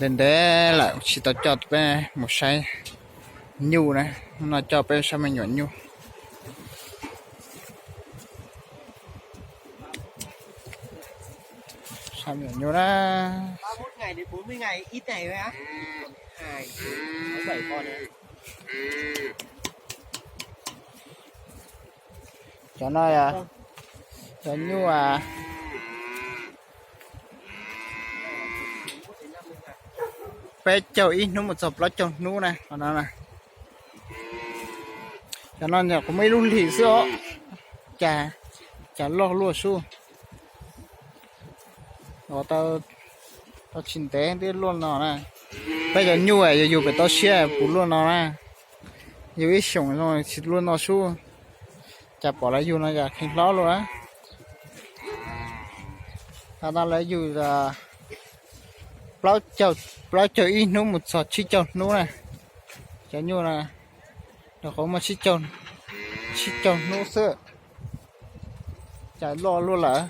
Ntev ntev lawm tsis tau coj peb mus saib nyuj na, no coj peb saib me nyuam nyuj. Saib me nyuam nyuj na. Cov no yog cov nyuj peb caug ib hnub mus txog plaub caug hnub na, qhov no na. Cov no nyuam qhuav muaj ib lub hlis xwb os, cas, cas loj luaj sub. Tau tsis ntev twb luaj no na. Peb cov nyuj yog yug pem toj siab puv luaj no na. Yug ib xyoos tsis luaj no sub. Cas pom lawv yug no yog kheev hlob luaj na. Tau lawv yug plaub caug ib hnub mus txog tsib caug hnub na. Cov nyuj na, nyuam qhuav muaj tsib caug hnub xwb, cas loj luaj lawm.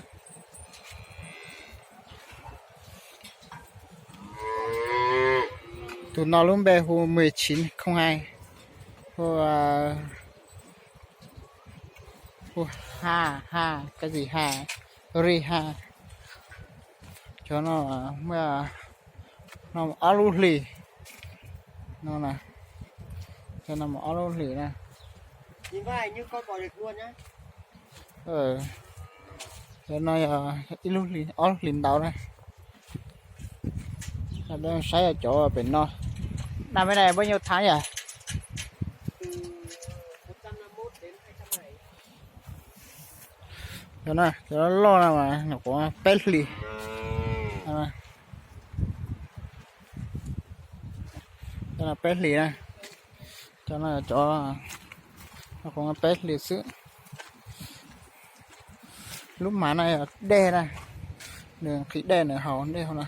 Tus no lub npe hu mười chín không hai, hu, hu Ha, Ha, cái gì Ha, Ri Ha. Cov no, no ob lub hlis no, cov no ob lub hlis na. Cov no yog ib lub hlis, ob lub hlis ntau na. Saib yog cov pem no, naj meb na pab nyuj thaab yog. Cov loj loj na mas nyuam qhuav peb hlis. Cov no peb hlis na, cov no cov, nyuam qhuav peb hlis xwb. Lub mav no yog dej na, nws nqhis dej nws haus dej hauv no.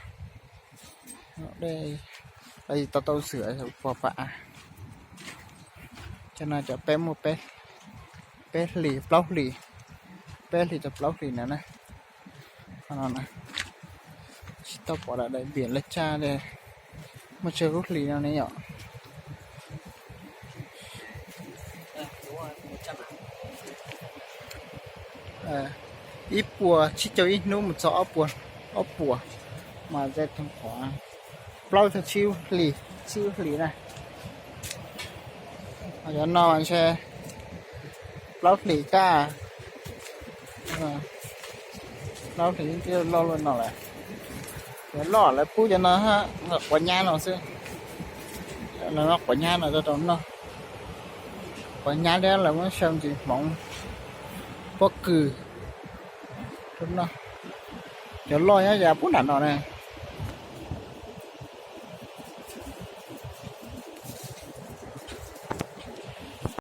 Dej, tau tau xwm puas pam. Cov no cov peb muaj peb hlis plaub hlis, peb hlis txog plaub hlis na na. Tsis tau pom daim daim npiam laj tsaj li, muaj tsawg lub hlis no ne yom. Ib puas tsib caug ib hnub mus txog ob puas, ob puas mas ze tag qhov plaub caug tsib hlis, tsib hlis na. Cov no ntshe plaub hlis kaj, plaub hlis twb loj luaj no lawm. Cov loj lawv pub cov no quav nyab no xwb. Lawv muab quav nyab no rau rau noj, quav nyab thiab lawv muab xyaw ntsis hmoov pob kws rau noj. Cov loj nyob yav pub nram no na.